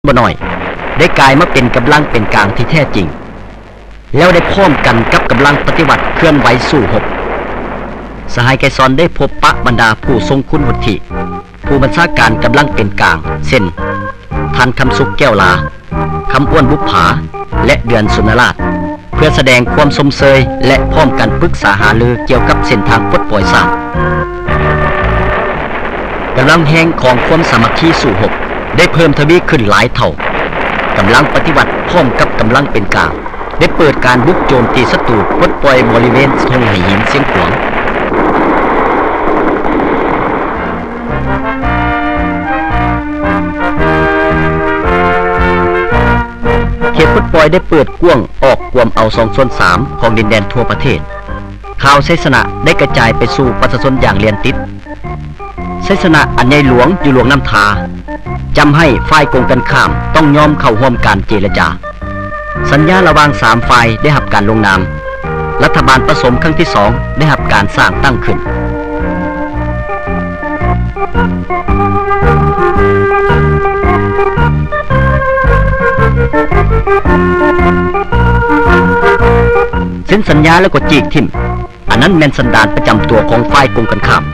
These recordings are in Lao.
ບໍ່ນ້ອຍ ໄດ້ກາຍມາເປັນກຳລັງເປັນກາງທີ່ແທ້ຈິງ ແລ້ວໄດ້ພ້ອມກັນກັບກຳລັງປະຕິວັດເຄື່ອນໄຫວສູ້ຮົບ. ສະຫາຍໄກສອນໄດ້ພົບປະບັນດາຜູ້ຊົງຄຸນວຸດທິ ຜູ້ບັນຊາການກຳລັງເປັນກາງ ເຊັ່ນ ທ່ານ ຄຳສຸກ ແກ້ວລາ, ຄຳອ້ວນ ບຸບຜາ ແລະ ເດືອນ ສຸນນະລາດ ເພື່ອສະແດງຄວາມຊົມເຊີຍ ແລະ ພ້ອມກັນປຶກສາຫາລືກ່ຽວກັບເສັ້ນທາງປົດປ່ອຍຊາດ. ກຳລັງແຮງຂອງຄວາມສາມັກຄີສູ້ຮົບໄດ້ເພີ່ມທະວີຂຶ້ນຫຼາຍເທົ່າ. ກຳລັງປະຕິວັດພ້ອມກັບກຳລັງເປັນກາງ ໄດ້ເປີດການບຸກໂຈມຕີສັດຕູປົດປ່ອຍບໍລິເວນທົ່ງໄຫຫີນຊຽງຂວາງ. ເຂດປົດປ່ອຍໄດ້ເປີດກວ້າງອອກກວມເອົາສອງສ່ວນສາມຂອງດິນແດນທົ່ວປະເທດ. ຂ່າວໄຊຊະນະໄດ້ກະຈາຍໄປສູ່ປະຊາຊົນຢ່າງລຽນຕິດ. ໄຊຊະນະອັນໃຫຍ່ຫຼວງຢູ່ຫຼວງນ້ຳທາ ຈຳໃຫ້ຝ່າຍກົງກັນຂ້າມຕ້ອງຍອມເຂົ້າຮ່ວມການເຈລະຈາ. ສັນຍາລະຫວ່າງສາມຝ່າຍໄດ້ຮັບການລົງນາມ. ລັດຖະບານປະສົມຄັ້ງທີສອງໄດ້ຮັບການສ້າງຕັ້ງຂຶ້ນ. ເຊັນສັນຍາແລ້ວກໍຈີກຖິ້ມ. ອັນນັ້ນແມ່ນສັນດານປະຈຳຕົວຂອງຝ່າຍກົງກັນຂ້າມ.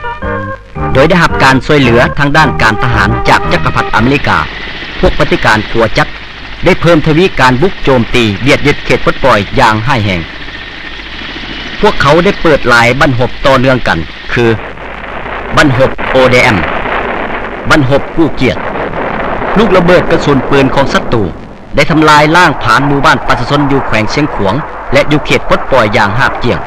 ໂດຍໄດ້ຮັບການຊ່ວຍເຫຼືອທາງດ້ານການທະຫານຈາກຈັກກະພັດອາເມລິກາ, ພວກປະຕິການຂົວຈັດໄດ້ເພີ່ມທະວີການບຸກໂຈມຕີບຽດຍຶດເຂດປົດປ່ອຍຢ່າງຮ້າຍແຮງ. ພວກເຂົາໄດ້ເປີດຫຼາຍບັ້ນຮົບຕໍ່ເນື່ອງກັນ ຄື ບັ້ນຮົບໂອແດແອມ, ບັ້ນຮົບກູ້ກຽດ. ລູກລະເບີດກະສຸນປືນຂອງສັດຕູ ໄດ້ທຳລາຍລ້າງຜານໝູ່ບ້ານປະຊາຊົນຢູ່ແຂວງຊຽງຂວາງ ແລະ ຢູ່ເຂດປົດປ່ອຍຢ່າງຮາບກ້ຽງ.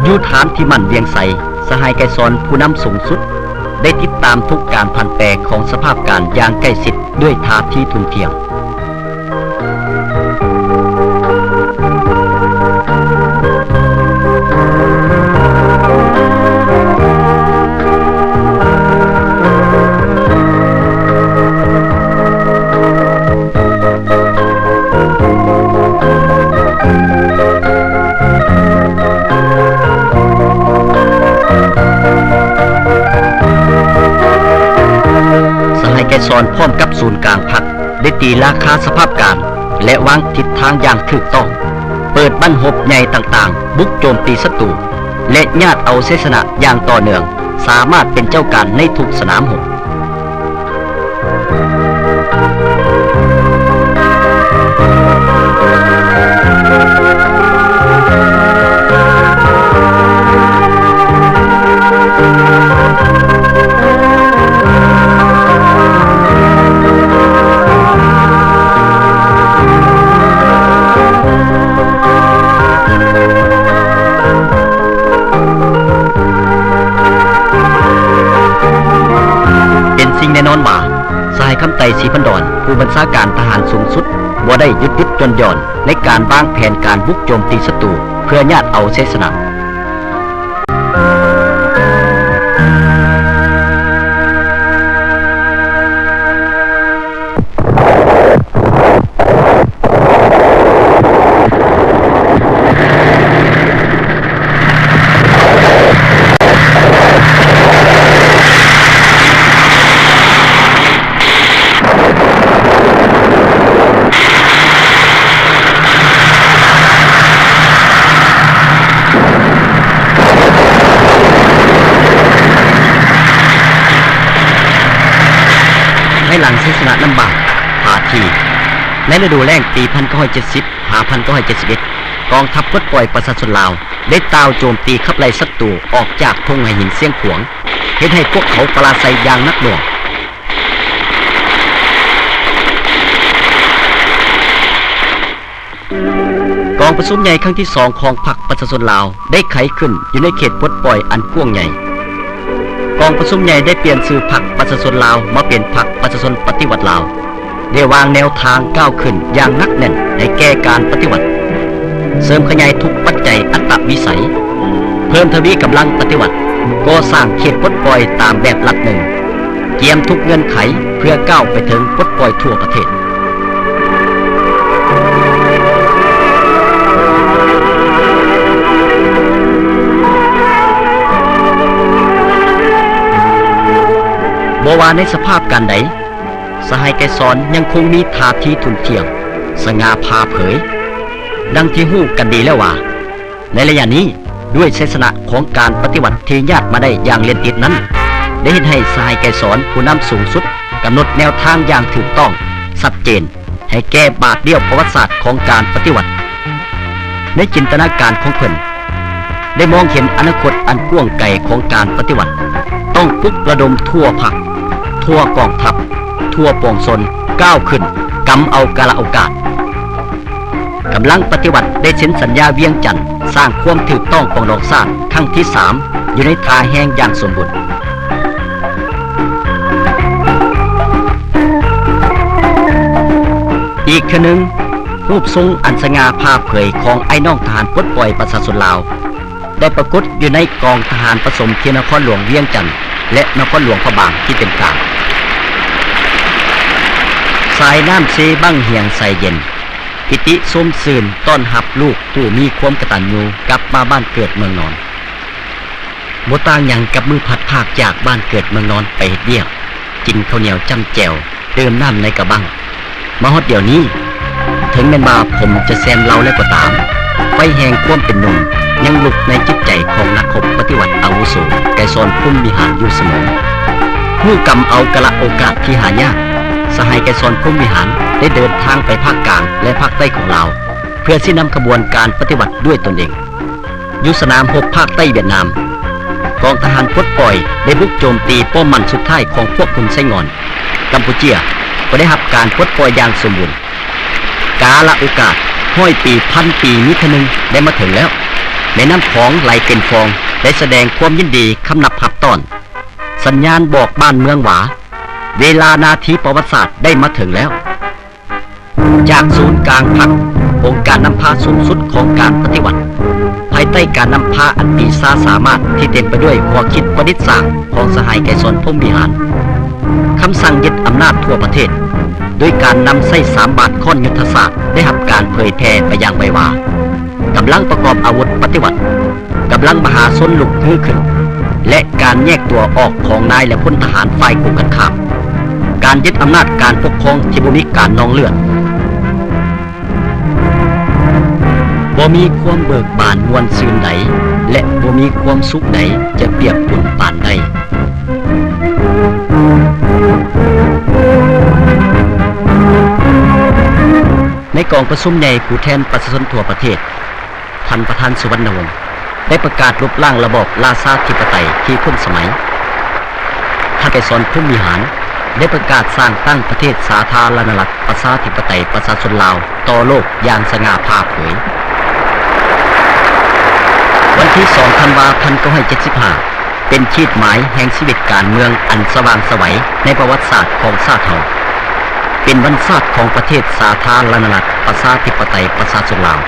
ຢູ່ຖານທີ່ໝັ້ນວຽງໃສ, ສະຫາຍໄກສອນ ຜູ້ນຳສູງສຸດ ໄດ້ຕິດຕາມທຸກການຜັນແປຂອງສະພາບການຢ່າງໃກ້ຊິດດ້ວຍທ່າທີທຸ່ນທ່ຽງ. ສະຫາຍໄກສອນ ພ້ອມກັບສູນກາງພັກ ໄດ້ຕີລາຄາສະພາບການ ແລະ ວາງທິດທາງຢ່າງຖືກຕ້ອງ, ເປີດບັ້ນຮົບໃຫຍ່ຕ່າງໆ ບຸກໂຈມຕີສັດຕູ ແລະ ຍາດເອົາໄຊຊະນະຢ່າງຕໍ່ເນື່ອງ, ສາມາດເປັນເຈົ້າການໃນທຸກສະໜາມຮົບ. ເປັນສິ່ງແນ່ນອນວ່າ ສະຫາຍ ຄຳໄຕ ສີພັນດອນ ຜູ້ບັນຊາການທະຫານສູງສຸດ ບໍ່ໄດ້ຢຸດໆຢ່ອນໆ ໃນການວາງແຜນການບຸກໂຈມຕີສັດຕູ ເພື່ອຍາດເອົາໄຊຊະນະ. ພາຍຫຼັງໄຊຊະນະນ້ຳບາກ ທ່າທີ ໃນລະດູແລ້ງປີພັນເກົ້າຮ້ອຍເຈັດສິບ ຫາ ພັນເກົ້າຮ້ອຍເຈັດສິບເອັດ ກອງທັບປົດປ່ອຍປະຊາຊົນລາວ ໄດ້ຕ່າວໂຈມຕີຂັບໄລ່ສັດຕູອອກຈາກທົ່ງໄຫຫີນຊຽງຂວາງ. ເຮັດໃຫ້ພວກເຂົາປະລາໄຊຢ່າງໜັກໜ່ວງ. ກອງປະຊຸມໃຫຍ່ຄັ້ງທີສອງຂອງພັກປະຊາຊົນລາວໄດ້ໄຂຂຶ້ນຢູ່ໃນເຂດປົດປ່ອຍອັນກວ້າງໃຫຍ່. ກອງປະຊຸມໃຫຍ່ໄດ້ປ່ຽນຊື່ພັກປະຊາຊົນລາວມາເປັນພັກປະຊາຊົນປະຕິວັດລາວ. ໄດ້ວາງແນວທາງກ້າວຂຶ້ນຢ່າງໜັກແໜ້ນໃຫ້ແກ່ການປະຕິວັດ, ເສີມຂະຫຍາຍທຸກປັດໄຈອັດຕະວິໄສ, ເພີ່ມທະວີກຳລັງປະຕິວັດ, ກໍ່ສ້າງເຂດປົດປ່ອຍຕາມແບບລັດໜຶ່ງ, ກຽມທຸກເງື່ອນໄຂເພື່ອກ້າວໄປເຖິງປົດປ່ອຍທົ່ວປະເທດ. ບໍ່ວ່າໃນສະພາບການໃດ, ສະຫາຍໄກສອນຍັງຄົງມີທ່າທີທຸ່ນທ່ຽງ, ສະຫງ່າຜ່າເຜີຍ. ດັ່ງທີ່ຮູ້ກັນດີແລ້ວວ່າ, ໃນໄລຍະນີ້, ດ້ວຍໄຊຊະນະຂອງການປະຕິວັດທີ່ຍາດມາໄດ້ຢ່າງເລັດຕິດນັ້ນ, ໄດ້ເຮັດໃຫ້ສະຫາຍໄກສອນຜູ້ນຳສູງສຸດກຳນົດແນວທາງຢ່າງຖືກຕ້ອງ, ຊັດເຈນ, ໃຫ້ແກ່ບາດລ້ຽວປະຫວັດສາດຂອງການປະຕິວັດ. ໃນຈິນຕະນາການຂອງເພິ່ນ ໄດ້ມອງເຫັນອະນາຄົດອັນກວ້າງໄກຂອງການປະຕິວັດ, ຕ້ອງປຸກລະດົມທົ່ວພັກ, ທົ່ວກອງທັບ, ທົ່ວປວງຊົນ ກ້າວຂຶ້ນ, ກຳເອົາກາລະໂອກາດ. ກຳລັງປະຕິວັດໄດ້ເຊັນສັນຍາວຽງຈັນ ສ້າງຄວາມຖືກຕ້ອງປອງດອງຊາດຄັ້ງທີສາມ ຢູ່ໃນທ່າແຮງຢ່າງສົມບູນ. ອີກເທື່ອໜຶ່ງ, ຮູບຊົງອັນສະຫງ່າຜ່າເຜີຍຂອງອ້າຍນ້ອງທະຫານປົດປ່ອຍປະຊາຊົນລາວ ໄດ້ປາກົດຢູ່ໃນກອງທະຫານປະສົມທີ່ນະຄອນຫຼວງວຽງຈັນ ແລະ ນະຄອນຫຼວງພະບາງທີ່ເປັນກາງ. ສາຍນ້ຳເຊບັ້ງຫຽງໃສເຢັນ, ປີຕິຊົມຊື່ນຕ້ອນຮັບລູກຜູ້ມີຄວາມກະຕັນຍູກັບມາບ້ານເກີດເມືອງນອນ. ບໍ່ຕ່າງຫຍັງກັບມື້ພັດພາກຈາກບ້ານເກີດເມືອງນອນໄປເຮັດວຽກ, ກິນເຂົ້າໜຽວຈ້ຳແຈ່ວ, ດື່ມນ້ຳໃນກະບັ້ງ. ມາຮອດດຽວນີ້, ເຖິງແມ່ນວ່າຜົມຈະແຊມເລົາແລ້ວກໍຕາມ, ໄຟແຫ່ງຄວາມເປັນໜຸ່ມຍັງລຸກໃນຈິດໃຈຂອງນັກຮົບປະຕິວັດອາວຸໂສ ໄກສອນ ພົມວິຫານ ຢູ່ສະເໝີ. ຮູ້ກຳເອົາກາລະໂອກາດທີ່ຫາຍາກ, ສະຫາຍ ໄກສອນ ພົມວິຫານ ໄດ້ເດີນທາງໄປພາກກາງ ແລະ ພາກໃຕ້ຂອງລາວ ເພື່ອຊີ້ນຳຂະບວນການປະຕິວັດດ້ວຍຕົນເອງ. ຢູ່ສະໜາມຮົບພາກໃຕ້ຫວຽດນາມ, ກອງທະຫານປົດປ່ອຍໄດ້ບຸກໂຈມຕີປ້ອມໝັ້ນສຸດທ້າຍຂອງພວກຮຸນໄຊງ່ອນ. ກຳປູເຈຍກໍໄດ້ຮັບການປົດປ່ອຍຢ່າງສົມບູນ. ກາລະໂອກາດຮ້ອຍປີ, ພັນປີມີເທື່ອໜຶ່ງໄດ້ມາເຖິງແລ້ວ. ແມ່ນ້ຳຂອງໄຫຼເຕັມຟອງ ໄດ້ສະແດງຄວາມຍິນດີຄຳນັບຮັບຕ້ອນ. ສັນຍານບອກບ້ານເມືອງວ່າ ເວລານາທີປະຫວັດສາດໄດ້ມາເຖິງແລ້ວ. ຈາກສູນກາງພັກ, ອົງການນຳພາສູງສຸດຂອງການປະຕິວັດ, ພາຍໃຕ້ການນຳພາອັນປີຊາສາມາດທີ່ເຕັມໄປດ້ວຍຫົວຄິດປະດິດສ້າງຂອງສະຫາຍ ໄກສອນ ພົມວິຫານ, ຄຳສັ່ງຍຶດອຳນາດທົ່ວປະເທດ ໂດຍການນຳໃຊ້ສາມບາດຄ້ອນຍຸດທະສາດໄດ້ຮັບການເຜີຍແຜ່ໄປຢ່າງໄວວາ. ກຳລັງປະກອບອາວຸດປະຕິວັດ, ກຳລັງມະຫາຊົນລຸກຮືຂຶ້ນ ແລະ ການແຍກຕົວອອກຂອງນາຍ ແລະ ພົນທະຫານຝ່າຍກົງກັນຂ້າມ, ການຍຶດອຳນາດການປົກຄອງທີ່ບໍ່ມີການນອງເລືອດ. ບໍ່ມີຄວາມເບີກບານມ່ວນຊື່ນໃດ ແລະ ບໍ່ມີຄວາມສຸກໃດຈະປຽບປຸນປານໄດ້. ໃນກອງປະຊຸມໃຫຍ່ຜູ້ແທນປະຊາຊົນທົ່ວປະເທດ, ທ່ານປະທານ ສຸວັນນະວົງ ໄດ້ປະກາດລົບລ້າງລະບອບລາຊາທິປະໄຕທີ່ລົ້ນສະໄໝ. ທ່ານໄກສອນ ພົມວິຫານ ໄດ້ປະກາດສ້າງຕັ້ງປະເທດສາທາລະນະລັດ ປະຊາທິປະໄຕ ປະຊາຊົນລາວ ຕໍ່ໂລກຢ່າງສະຫງ່າຜ່າເຜີຍ. ວັນທີສອງ ທັນວາ ພັນເກົ້າຮ້ອຍເຈັດສິບຫ້າ ເປັນຂີດໝາຍແຫ່ງຊີວິດການເມືອງອັນສະຫວ່າງໄສວໃນປະຫວັດສາດຂອງຊາດເຮົາ, ເປັນວັນຊາດຂອງປະເທດສາທາລະນະລັດ ປະຊາທິປະໄຕ ປະຊາຊົນລາວ.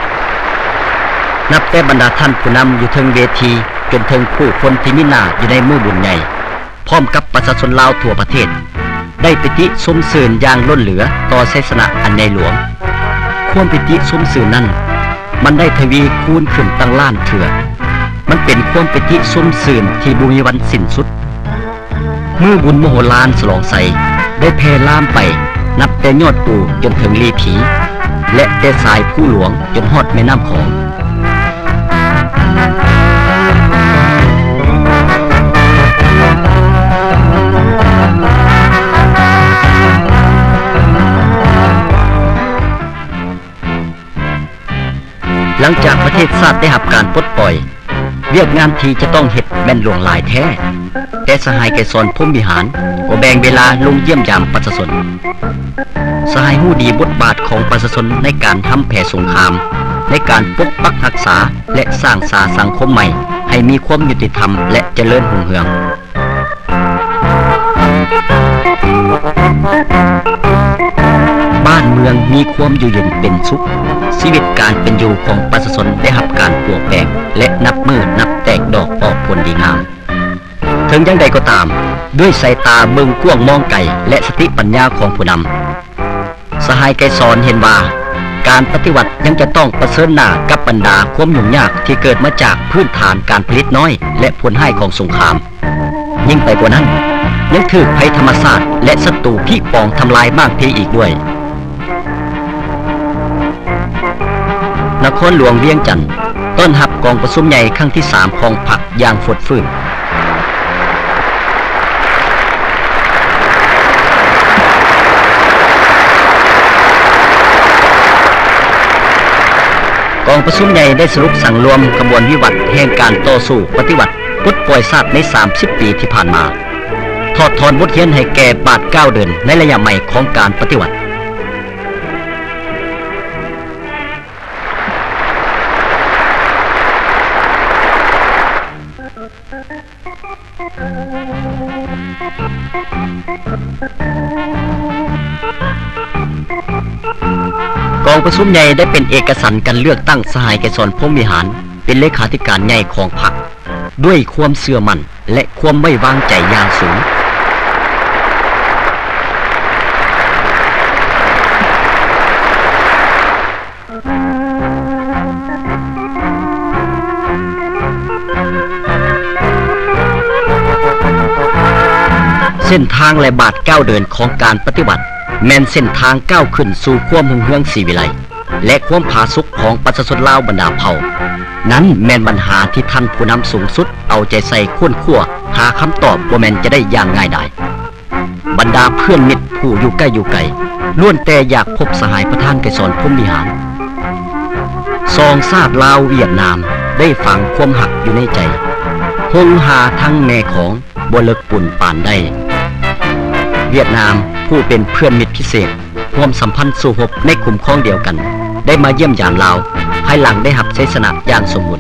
ນັບແຕ່ບັນດາທ່ານຜູ້ນຳຢູ່ເທິງເວທີ ຈົນເຖິງຜູ້ຄົນທີ່ມີໜ້າຢູ່ໃນມື້ບຸນໃຫຍ່ ພ້ອມກັບປະຊາຊົນລາວທົ່ວປະເທດ ໄດ້ປີຕິຊົມຊື່ນຢ່າງລົ້ນເຫຼືອຕໍ່ໄຊຊະນະອັນໃຫຍ່ຫຼວງ. ຄວາມປີຕິຊົມຊື່ນນັ້ນ ມັນໄດ້ທະວີຄູນຂຶ້ນຕັ້ງລ້ານເທື່ອ. ມັນເປັນຄວາມປີຕິຊົມຊື່ນທີ່ບໍ່ມີວັນສິ້ນສຸດ. ມື້ບຸນມະໂຫລານສະຫຼອງໄຊ ໄດ້ແຜ່ລາມໄປ ນັບແຕ່ຍອດພູຈົນເຖິງລີຜີ ແລະ ແຕ່ສາຍພູຫຼວງຈົນຮອດແມ່ນ້ຳຂອງ. ຫຼັງຈາກປະເທດຊາດໄດ້ຮັບການປົດປ່ອຍ, ວຽກງານທີ່ຈະຕ້ອງເຮັດແມ່ນຫຼວງຫຼາຍແທ້. ແຕ່ສະຫາຍໄກສອນ ພົມວິຫານ ກໍແບ່ງເວລາລົງຢ້ຽມຢາມປະຊາຊົນ. ສະຫາຍຮູ້ດີບົດບາດຂອງປະຊາຊົນໃນການທຳແຜສົງຄາມ, ໃນການປົກປັກຮັກສາ ແລະ ສ້າງສາສັງຄົມໃໝ່ໃຫ້ມີຄວາມຍຸຕິທຳ ແລະ ຈະເລີນຮຸ່ງເຮືອງ. ບ້ານເມືອງມີຄວາມຢູ່ເຢັນເປັນສຸກ, ຊີວິດການເປັນຢູ່ຂອງປະຊາຊົນໄດ້ຮັບການປົວແປງ ແລະ ນັບມື້ນັບແຕກດອກອອກຜົນດີງາມ. ເຖິງຢ່າງໃດກໍຕາມ, ດ້ວຍສາຍຕາເບິ່ງກວ້າງມອງໄກ ແລະ ສະຕິປັນຍາຂອງຜູ້ນຳ, ສະຫາຍໄກສອນເຫັນວ່າ ການປະຕິວັດຍັງຈະຕ້ອງປະເຊີນໜ້າກັບບັນດາຄວາມຫຍຸ້ງຍາກທີ່ເກີດມາຈາກພື້ນຖານການຜະລິດນ້ອຍ ແລະ ຜົນຮ້າຍຂອງສົງຄາມ. ຍິ່ງໄປກວ່ານັ້ນ, ຍັງຖືກໄພທຳມະຊາດ ແລະ ສັດຕູພິປອງທຳລາຍມ້າງເພອີກດ້ວຍ. ນະຄອນຫຼວງວຽງຈັນ ຕ້ອນຮັບກອງປະຊຸມໃຫຍ່ຄັ້ງທີສາມຂອງພັກຢ່າງຟົດຟື້ນ. ກອງປະຊຸມໃຫຍ່ໄດ້ສະຫຼຸບສັງລວມຂະບວນວິວັດແຫ່ງການຕໍ່ສູ້ປະຕິວັດປົດປ່ອຍຊາດໃນສາມສິບປີທີ່ຜ່ານມາ, ຖອດຖອນບົດຮຽນໃຫ້ແກ່ບາດກ້າວເດີນໃນໄລຍະໃໝ່ຂອງການປະຕິວັດ. ກອງປະຊຸມໃຫຍ່ໄດ້ເປັນເອກະສັນກັນເລືອກຕັ້ງສະຫາຍໄກສອນ ພົມວິຫານ ເປັນເລຂາທິການໃຫຍ່ຂອງພັກ ດ້ວຍຄວາມເຊື່ອໝັ້ນ ແລະ ຄວາມໄວ້ວາງໃຈຢ່າງສູງ. ເສັ້ນທາງ ແລະ ບາດກ້າວເດີນຂອງການປະຕິວັດ ແມ່ນເສັ້ນທາງກ້າວຂຶ້ນສູ່ຄວາມຮຸ່ງເຮືອງສີວິໄລ ແລະ ຄວາມຜາສຸກຂອງປະຊາຊົນລາວບັນດາເຜົ່າ. ນັ້ນແມ່ນບັນຫາທີ່ທ່ານຜູ້ນຳສູງສຸດເອົາໃຈໃສ່ຄົ້ນຄວ້າຫາຄຳຕອບ ບໍ່ແມ່ນຈະໄດ້ຢ່າງງ່າຍດາຍ. ບັນດາເພື່ອນມິດຜູ້ຢູ່ໃກ້ຢູ່ໄກ ລ້ວນແຕ່ຢາກພົບສະຫາຍປະທານໄກສອນ ພົມວິຫານ. ສອງຊາດລາວຫວຽດນາມໄດ້ຝັງຄວາມຮັກຢູ່ໃນໃຈ, ຫົງຫາທັງແມ່ຂອງ ບໍ່ເລິກປຸ້ນປານໃດ. ຫວຽດນາມ ຜູ້ເປັນເພື່ອນມິດພິເສດ ຮ່ວມສຳພັນສູ້ຮົບໃນຄຸ້ມຄອງດຽວກັນ ໄດ້ມາຢ້ຽມຢາມລາວ ພາຍຫຼັງໄດ້ຮັບໄຊຊະນະຢ່າງສົມບູນ.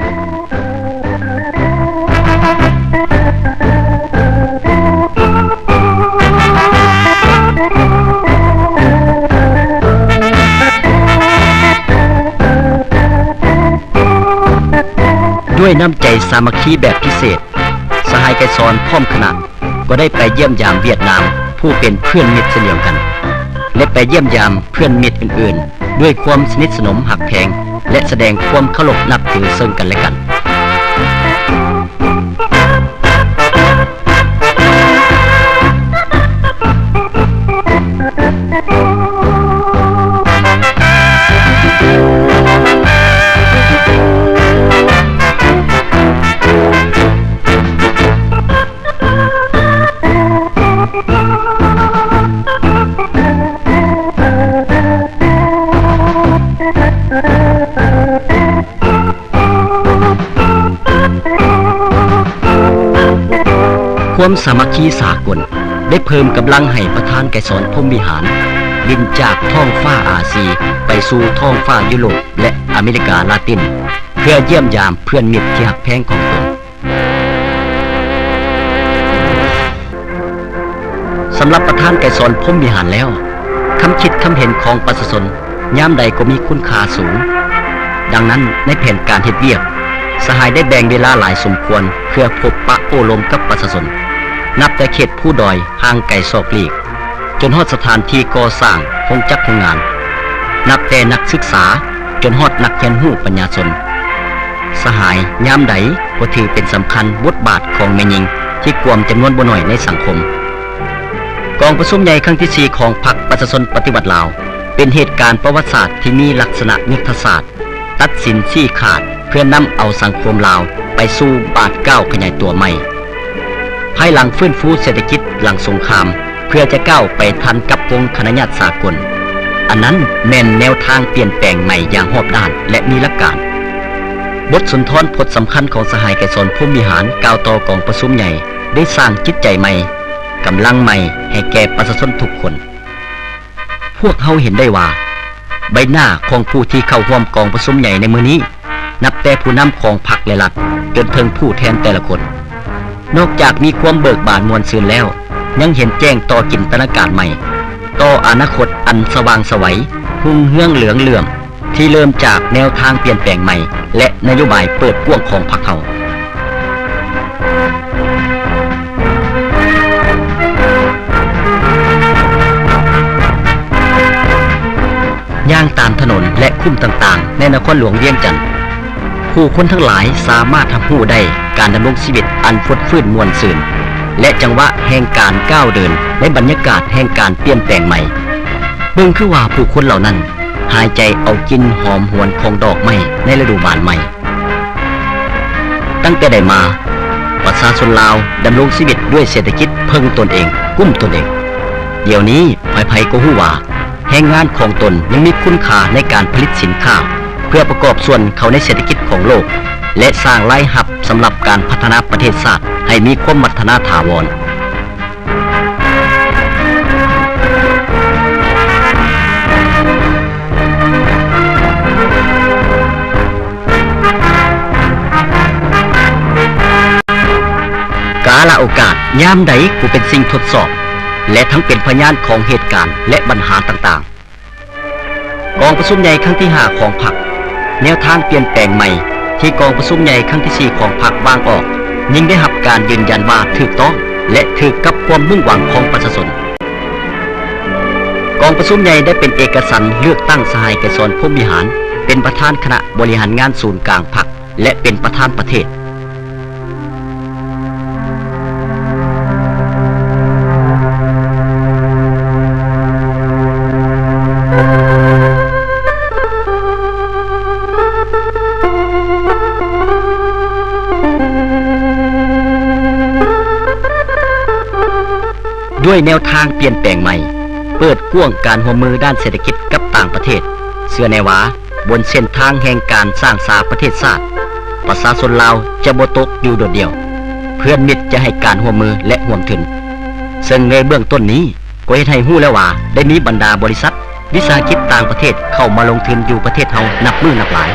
ດ້ວຍນ້ຳໃຈສາມັກຄີແບບພິເສດ, ສະຫາຍໄກສອນພ້ອມຄະນະ ກໍໄດ້ໄປຢ້ຽມຢາມຫວຽດນາມ ຜູ້ເປັນເພື່ອນມິດເຊັ່ນດຽວກັນ ແລະ ໄປຢ້ຽມຢາມເພື່ອນມິດອື່ນໆ ດ້ວຍຄວາມສະໜິດສະໜົມຮັກແພງ ແລະ ສະແດງຄວາມເຄົາລົບນັບຖືເຊິ່ງກັນແລະກັນ. ຄວາມສາມັກຄີສາກົນໄດ້ເພີ່ມກຳລັງໃຫ້ປະທານໄກສອນ ພົມວິຫານ ບິນຈາກທ້ອງຟ້າອາຊີໄປສູ່ທ້ອງຟ້າຢູໂຣບ ແລະ ອາເມລິກາລາຕິນ ເພື່ອຢ້ຽມຢາມເພື່ອນມິດທີ່ຮັກແພງຂອງຕົນ. ສຳລັບປະທານໄກສອນ ພົມວິຫານແລ້ວ, ຄຳຄິດຄຳເຫັນຂອງປະຊາຊົນຍາມໃດກໍມີຄຸນຄ່າສູງ. ດັ່ງນັ້ນ, ໃນແຜນການເຮັດວຽກ, ສະຫາຍໄດ້ແບ່ງເວລາຫຼາຍສົມຄວນເພື່ອພົບປະໂອ້ລົມກັບປະຊາຊົນ, ນັບແຕ່ເຂດພູດອຍຫ່າງໄກສອກຫຼີກ, ຈົນຮອດສະຖານທີ່ກໍ່ສ້າງໂຮງຈັກໂຮງງານ, ນັບແຕ່ນັກສຶກສາ ຈົນຮອດນັກຮຽນຮູ້ປັນຍາຊົນ. ສະຫາຍຍາມໃດກໍຖືເປັນສຳຄັນບົດບາດຂອງແມ່ຍິງທີ່ກວມຈຳນວນບໍ່ໜ້ອຍໃນສັງຄົມ. ກອງປະຊຸມໃຫຍ່ຄັ້ງທີສີ່ຂອງພັກປະຊາຊົນປະຕິວັດລາວ ເປັນເຫດການປະຫວັດສາດທີ່ມີລັກສະນະຍຸດທະສາດ ຕັດສິນຊີ້ຂາດເພື່ອນຳເອົາສັງຄົມລາວໄປສູ່ບາດກ້າວຂະຫຍາຍຕົວໃໝ່. ພາຍຫຼັງຟື້ນຟູເສດຖະກິດຫຼັງສົງຄາມ ເພື່ອຈະກ້າວໄປທັນກັບວົງຄະນະຍາດສາກົນ, ອັນນັ້ນແມ່ນແນວທາງປ່ຽນແປງໃໝ່ຢ່າງຮອບດ້ານ ແລະ ມີຫຼັກການ. ບົດສຸນທອນບົດສຳຄັນຂອງສະຫາຍໄກສອນ ພົມວິຫານ ກ່າວຕໍ່ກອງປະຊຸມໃຫຍ່ ໄດ້ສ້າງຈິດໃຈໃໝ່, ກຳລັງໃໝ່ໃຫ້ແກ່ປະຊາຊົນທຸກຄົນ. ພວກເຮົາເຫັນໄດ້ວ່າ ໃບໜ້າຂອງຜູ້ທີ່ເຂົ້າຮ່ວມກອງປະຊຸມໃຫຍ່ໃນມື້ນີ້ ນັບແຕ່ຜູ້ນຳຂອງພັກ ແລະ ລັດ ຈົນເຖິງຜູ້ແທນແຕ່ລະຄົນ ນອກຈາກມີຄວາມເບີກບານມ່ວນຊື່ນແລ້ວ, ຍັງເຫັນແຈ້ງຕໍ່ຈິນຕະນາການໃໝ່ ຕໍ່ອະນາຄົດອັນສະຫວ່າງໄສວ, ຮຸ່ງເຮືອງເຫຼືອງເຫຼື້ອມ ທີ່ເລີ່ມຈາກແນວທາງປ່ຽນແປງໃໝ່ ແລະ ນະໂຍບາຍເປີດກວ້າງຂອງພັກເຮົາ. ຍ່າງຕາມຖະໜົນ ແລະ ຄຸ້ມຕ່າງໆ ໃນນະຄອນຫຼວງວຽງຈັນ, ຜູ້ຄົນທັງຫຼາຍສາມາດຮັບຮູ້ໄດ້ການດຳລົງຊີວິດອັນຟົດຟື້ນມ່ວນຊື່ນ ແລະ ຈັງຫວະແຫ່ງການກ້າວເດີນໃນບັນຍາກາດແຫ່ງການປ່ຽນແປງໃໝ່. ເບິ່ງຄືວ່າຜູ້ຄົນເຫຼົ່ານັ້ນຫາຍໃຈເອົາກິ່ນຫອມຫວນຂອງດອກໄມ້ໃນລະດູບານໃໝ່. ຕັ້ງແຕ່ໃດມາ, ປະຊາຊົນລາວດຳລົງຊີວິດດ້ວຍເສດຖະກິດເພິ່ງຕົນເອງ, ກຸ້ມຕົນເອງ. ດຽວນີ້ໃຜໆກໍຮູ້ວ່າ ແຮງງານຂອງຕົນຍັງມີຄຸນຄ່າໃນການຜະລິດສິນຄ້າ ເພື່ອປະກອບສ່ວນເຂົ້າໃນເສດຖະກິດຂອງໂລກ ແລະ ສ້າງລາຍຮັບສຳລັບການພັດທະນາປະເທດຊາດໃຫ້ມີຄວາມວັດທະນາຖາວອນ. ກາລະໂອກາດຍາມໃດກໍເປັນສິ່ງທົດສອບ ແລະ ທັງເປັນພະຍານຂອງເຫດການ ແລະ ບັນຫາຕ່າງໆ. ກອງປະຊຸມໃຫຍ່ຄັ້ງທີຫ້າຂອງພັກ, ແນວທາງປ່ຽນແປງໃໝ່ທີ່ກອງປະຊຸມໃຫຍ່ຄັ້ງທີສີ່ຂອງພັກວາງອອກ ຍິ່ງໄດ້ຮັບການຢືນຢັນວ່າຖືກຕ້ອງ ແລະ ຖືກກັບຄວາມມຸ່ງຫວັງຂອງປະຊາຊົນ. ກອງປະຊຸມໃຫຍ່ໄດ້ເປັນເອກະສັນເລືອກຕັ້ງສະຫາຍໄກສອນ ພົມວິຫານ ເປັນປະທານຄະນະບໍລິຫານງານສູນກາງພັກ ແລະ ເປັນປະທານປະເທດ. ດ້ວຍແນວທາງປ່ຽນແປງໃໝ່, ເປີດກວ້າງການຮ່ວມມືດ້ານເສດຖະກິດກັບຕ່າງປະເທດ, ເຊື່ອແນ່ວ່າ ບົນເສັ້ນທາງແຫ່ງການສ້າງສາປະເທດຊາດ, ປະຊາຊົນລາວຈະບໍ່ຕົກຢູ່ໂດດດ່ຽວ, ເພື່ອນມິດຈະໃຫ້ການຮ່ວມມື ແລະ ຮ່ວມທຶນ. ເຊິ່ງໃນເບື້ອງຕົ້ນນີ້ກໍເຮັດໃຫ້ຮູ້ແລ້ວວ່າ ໄດ້ມີບັນດາບໍລິສັດ, ວິສາຫະກິດຕ່າງປະເທດເຂົ້າມາລົງທຶນຢູ່ປະເທດເຮົານັບມື້ນັບຫຼາຍ.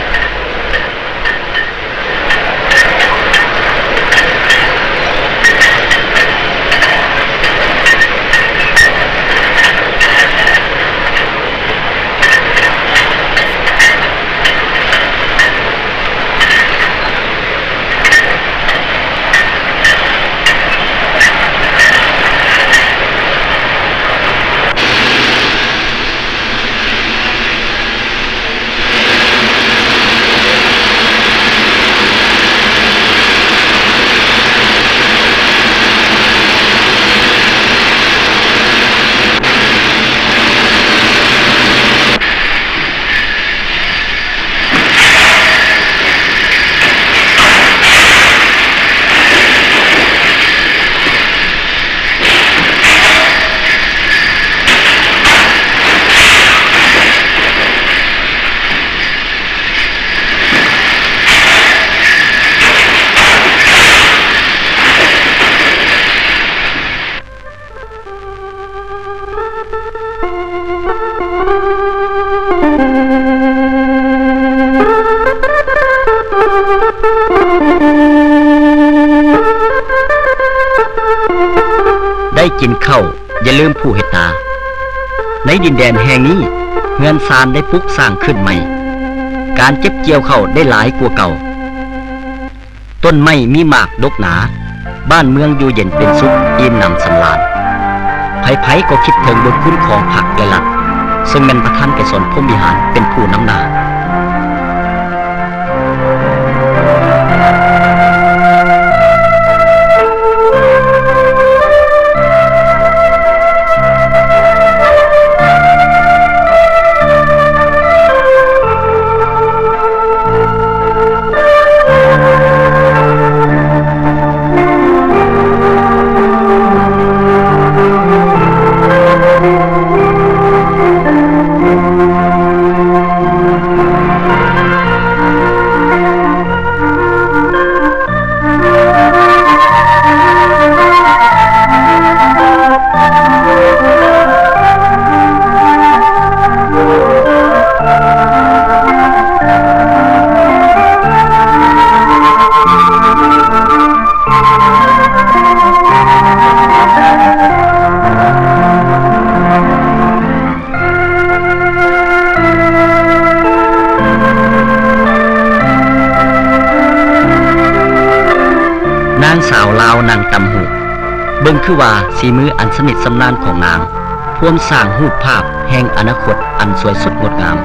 ໄດ້ກິນເຂົ້າ ຢ່າລືມຜູ້ເຮັດນາ. ໃນດິນແດນແຫ່ງນີ້ ເຮືອນຊານໄດ້ປຸກສ້າງຂຶ້ນໃໝ່, ການເກັບກ່ຽວເຂົ້າໄດ້ຫຼາຍກວ່າເກົ່າ. ຕົ້ນໄມ້ມີໝາກດົກໜາ, ບ້ານເມືອງຢູ່ເຢັນເປັນສຸກ, ອີ່ມໜຳສຳລານ. ໃຜໆກໍຄິດເຖິງບຸນຄຸນຂອງພັກ ແລະ ລັດ, ເຊິ່ງແມ່ນປະທານໄກສອນ ພົມວິຫານ ເປັນຜູ້ນຳໜ້າ. ເ ນາງສາວລາວນັ່ງຕ່ຳຫູກ ເບິ່ງຄືວ່າສີມືອັນຊຳນິຊຳນານຂອງນາງ ພວມສ້າງຮູບພາບແຫ່ງອະນາຄົດອັນສວຍສົດງົດງາມ,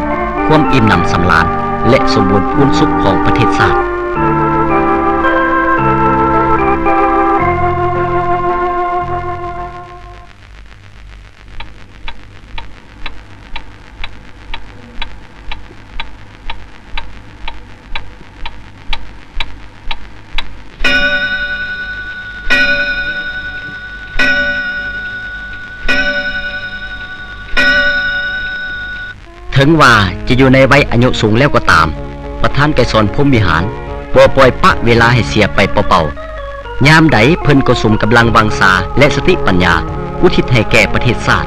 ຄວາມອີ່ມໜຳສຳລານ ແລະ ສົມບູນພູນສຸກຂອງປະເທດຊາດ. ເຖິງວ່າຈະຢູ່ໃນໄວອາຍຸສູງແລ້ວກໍຕາມ, ປະທານໄກສອນ ພົມວິຫານ ບໍ່ປ່ອຍປະເວລາໃຫ້ເສຍໄປເປົ່າໆ. ຍາມໃດເພິ່ນກໍສຸມກຳລັງວັງຊາ ແລະ ສະຕິປັນຍາ ອຸທິດໃຫ້ແກ່ປະເທດຊາດ,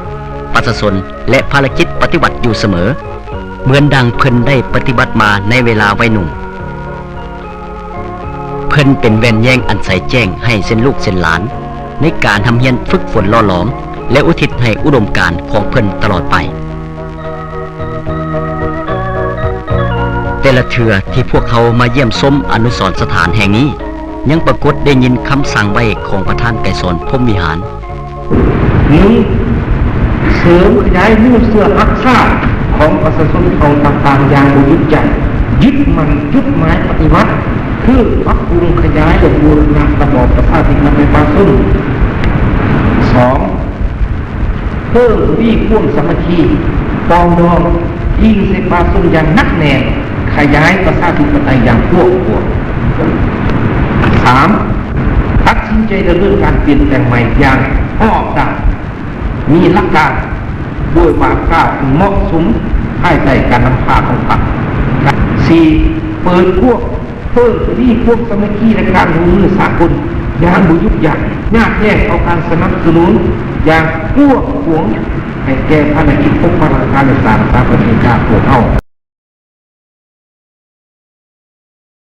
ປະຊາຊົນ ແລະ ພາລະກິດປະຕິວັດຢູ່ສະເໝີ, ເໝືອນດັ່ງເພິ່ນໄດ້ປະຕິບັດມາໃນເວລາໄວໜຸ່ມ. ເພິ່ນເປັນແວ່ນແຍງອັນໃສແຈ້ງໃຫ້ເຊັ່ນລູກເຊັ່ນຫຼານ ໃນການຮ່ຳຮຽນຝຶກຝົນຫຼໍ່ຫຼອມ ແລະ ອຸທິດໃຫ້ອຸດົມການຂອງເພິ່ນຕະຫຼອດໄປ. ແຕ່ລະເທື່ອທີ່ພວກເຮົາມາຢ້ຽມຊົມອະນຸສອນສະຖານແຫ່ງນີ້ ຍັງປາກົດໄດ້ຍິນຄຳສັ່ງໄວ້ຂອງປະທານໄກສອນ ພົມວິຫານ. ໜຶ່ງ ເສີມຂະຫຍາຍມູນເຊື້ອຮັກຊາດຂອງປະຊາຊົນເຜົ່າຕ່າງໆຢ່າງບໍ່ຢຸດຢັ້ງ, ຍຶດໝັ້ນຈຸດໝາຍປະຕິວັດ ຄືປັບປຸງຂະຫຍາຍ ແລະ ບູລະນະລະບອບປະຊາທິປະໄຕປະຊາຊົນ. ສອງ ເພີ່ມທະວີຄວາມສາມັກຄີປອງດອງ ອີງໃສ່ປະຊາຊົນຢ່າງໜັກແໜ້ນ, ຂະຫຍາຍປະຊາທິປະໄຕຢ່າງກວ້າງຂວາງ. ສາມ ຕັດສິນໃຈດຳເນີນການປ່ຽນແປງໃໝ່ຢ່າງຮອບດ້ານ, ມີຫຼັກການ, ດ້ວຍບາດກ້າວອັນເໝາະສົມ ພາຍໃຕ້ການນຳພາຂອງພັກ. ສີ່ ເປີດກວ້າງ ເພີ່ມທະວີຄວາມສາມັກຄີ ແລະ ການຮ່ວມມືສາກົນຢ່າງບໍ່ຢຸດຢັ້ງ, ຍາກແຍ່ງເອົາການສະໜັບສະໜູນຢ່າງກວ້າງຂວາງໃຫ້ແກ່ພາລະກິດປົກປັກຫຼັກການ ແລະ ສ້າງສາປະເທດຊາດພວກເຮົາ.